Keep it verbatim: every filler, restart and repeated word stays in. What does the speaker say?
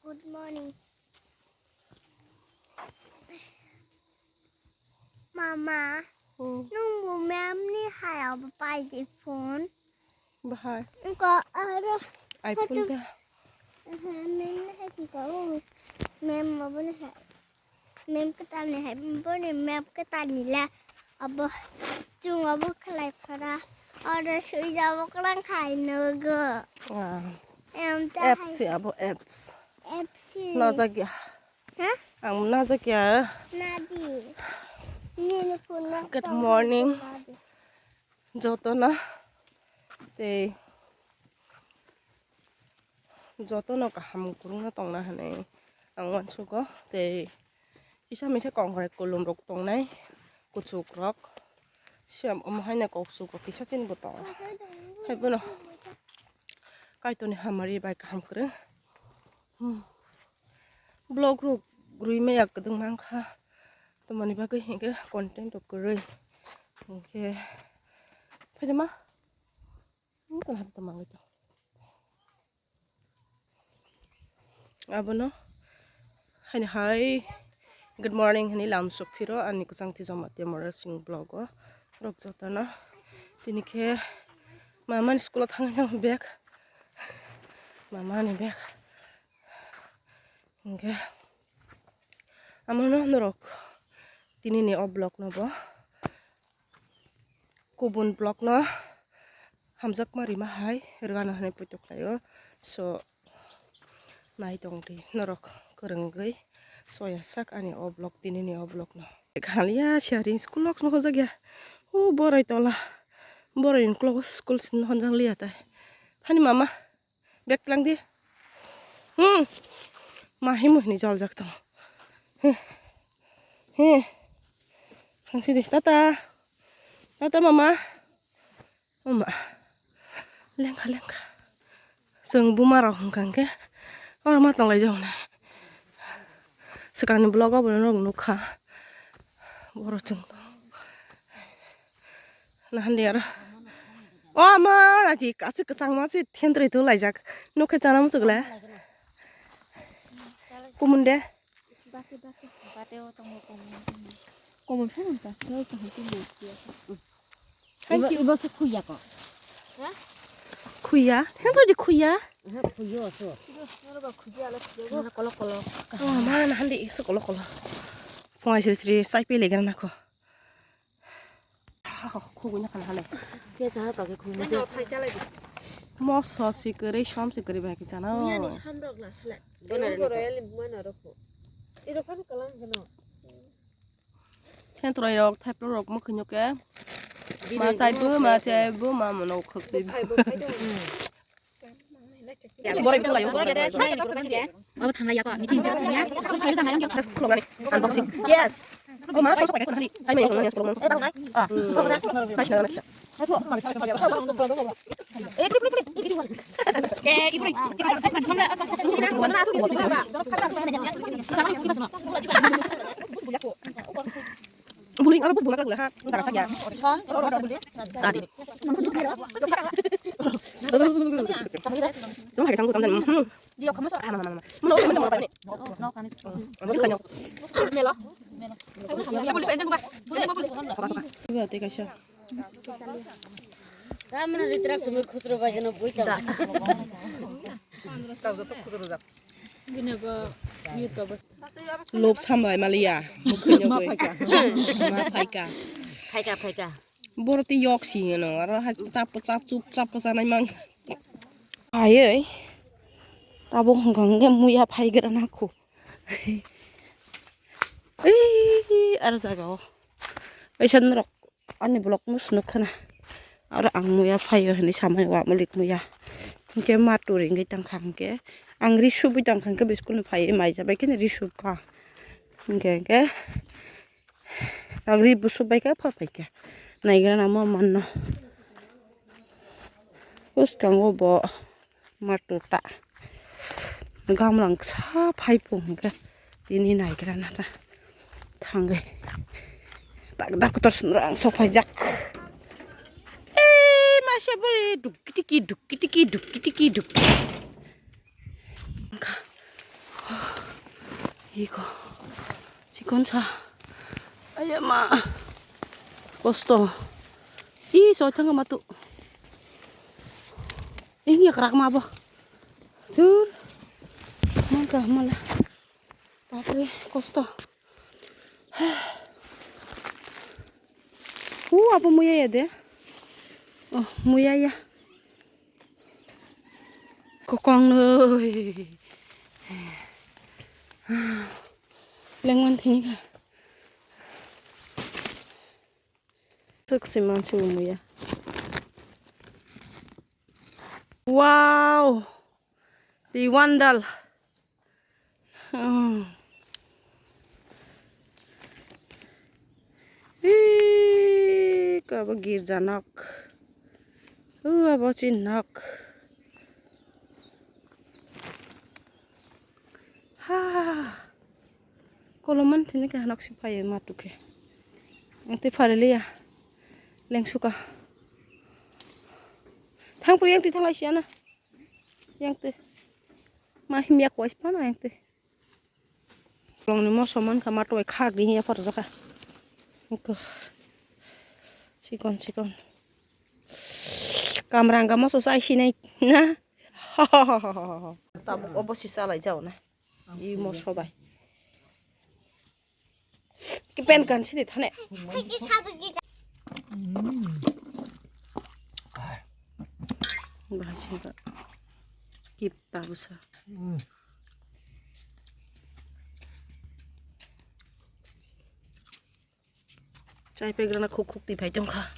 Good morning. Mama, Hmm. Nwng bo ma'am ni hai abo pai di phone. Bahai. Ko aro iPhone ta. Aha, ma'am ni hai si ko. Ma'am abo ni hai. Ma'am kwtal ni hai. Bo ni ma'am kwtal ni la. Abo chung abo khlai phara. Oro sui jabo kwlang khai nogo. Ah. Em ta Apps hai. Si abo apps. Apps si. Najak ya. Ha? Ang najak ya. Nadi. Nini phone na Good tong morning. Nadi. Jotono tei jotono kaham kwrwngno tongna hwnwi ang uansugo tei kisa misa kongkrai kulumrok tongnai kuchukrok siyam omo haino kokchukrok kisa chini bo tongo haibono Kaitorni hamari bai kaham kwrwng. Hmm. Vlog rok rwi maya kwdwng mankha. Tamoni bagwi hinkhe content rok kwrwi. Hinkhe phaida ma? Hmm, tong hadi tong mangwi tong. Abono haini hai good morning hwnwi lam sok phiro ani kwchang twijoma tei mora sing vlog o rok jotono. Tini khe mama ni school o thangwi tong bag. Mama ni bag. Hinkhe amono norok tini ni o vlog no bo kubun vlog no hamjakma rima hai rwgano hinwi poito khlaio. So nai tong di norok kwrwngwi soya sak ani o vlog tini ni o vlog no. Khaliya sharing school nok no hojak ya. O borai tola borai ni ukulok o school sin honjak liya tai. Hani mama. Bag tlang di. Hmm. Ma himo hini joljak tong. He. He. Thangsi di. Tata. Tata mama. Mama. Lengkha lengkha. Chwng buma rok hwnkha hwnkhe. Oro ma tonglai jong nai. Swkangni vlog o bo norok nukha. Boro chwng tong. Nahandi aro. O ama, naji kachi kwchangma se thentroi to laijak. Nokhe chana muchukle. Kumun de. Bate, bate. Bate o tongo kumun. Kumun phano ta. Thank you. Ibo, ibo se khuya ko. Ha? Khuya? Thentroi di khuya? Aha, khuyo so. Kolo, kolo. O ama, nahandi isu kolo, kolo. Phungai sri sri sai pele gana nako. Khugui na khana hale. Che cha ka ke khugui na. Mo so si kere, som si kere ba ki chana. Miya ni samrok la sele. Iro koro eli mana roko. Iro khan kalang kano. Thentroi rok, thaiplok rok mo khinyo ke. Ma chai bu, ma chai bu, ma mono khok te. Abo thanglai ya ko, meeting ta thangya. Unboxing. Yes. Ko ma so so ko ni. Sai me ko ni ko. Ah. Sai na na. Buling aro bus bulak lak ha, dara sakya. Sadi. Dong hai sang gudang dan. Hmm. Dia kamu so. Mana mana mana. Mana mana mana. Mana mana mana. Mana mana mana. Iba te kaisa. Ramana ritrak sumi khusro bajano buita. Bini bo YouTube. Lob samlai maliya. Mukhunyo goi. Ma phaika. Phaika, phaika. Boro te yok si no. Aro ha chap chap chup chap ka sanai mang. Ayoi. Tabo hongkang ge muya phai gra na khu. Ei, ar jaga o. Aisan rok. Ani vlog no swnuk khna. Aro ang muya phaio hinwi samani wa malik muya. Hinkhe ma turi wngwi tangkha hinkhe. Ang ri subwi tangkha hinkhe biskul ni phaiwi maija bai kheno ri subkha. Hinkhe hinkhe. Ang ri bo subbai kha pha phaikha. Naigra namo manno. Bwskango bo. Mato ta. Gamrang kisa phai pung hwnkhe tini naigra na ta. Thangwi. Tak dak kotor swnrang sok phaijak. Ei, masa bwrwi duk kitiki, duk kitiki, duk kitiki, duk. Wngkha. Iko. Chikon sa. Ayama. Kosto. Ih, soi thangma tu. Ih, yakrak ma bo. Tur. Mangka mala. Bapre, kosto. Uh, apa muya ya de? Oh, muya ya. Kokong noi. Lengwan thini ka. Suk siman si muya. Wow. Di wandal. Hmm. Ih, kabo girja nok. Uh, abo chin nok. Ha. Koloman tini ka nok si phaye ma tukhe. Ang te phariliya. Lengsuka. Thang puri yang ti thanglai siya na. Yang te. Ma himya kwais pana yang te. Kolongni moso mankha, matwi khak di hiya phar jaka. Oko. Chikon chikon. Kamranga moso chai sinai na. Tabuk obo si chalai jao na. I moso bai. Kipen kan sidi thane. Bahai singka. Kip tabusa. Chai pegrana khuk khuk ti phai tongkha.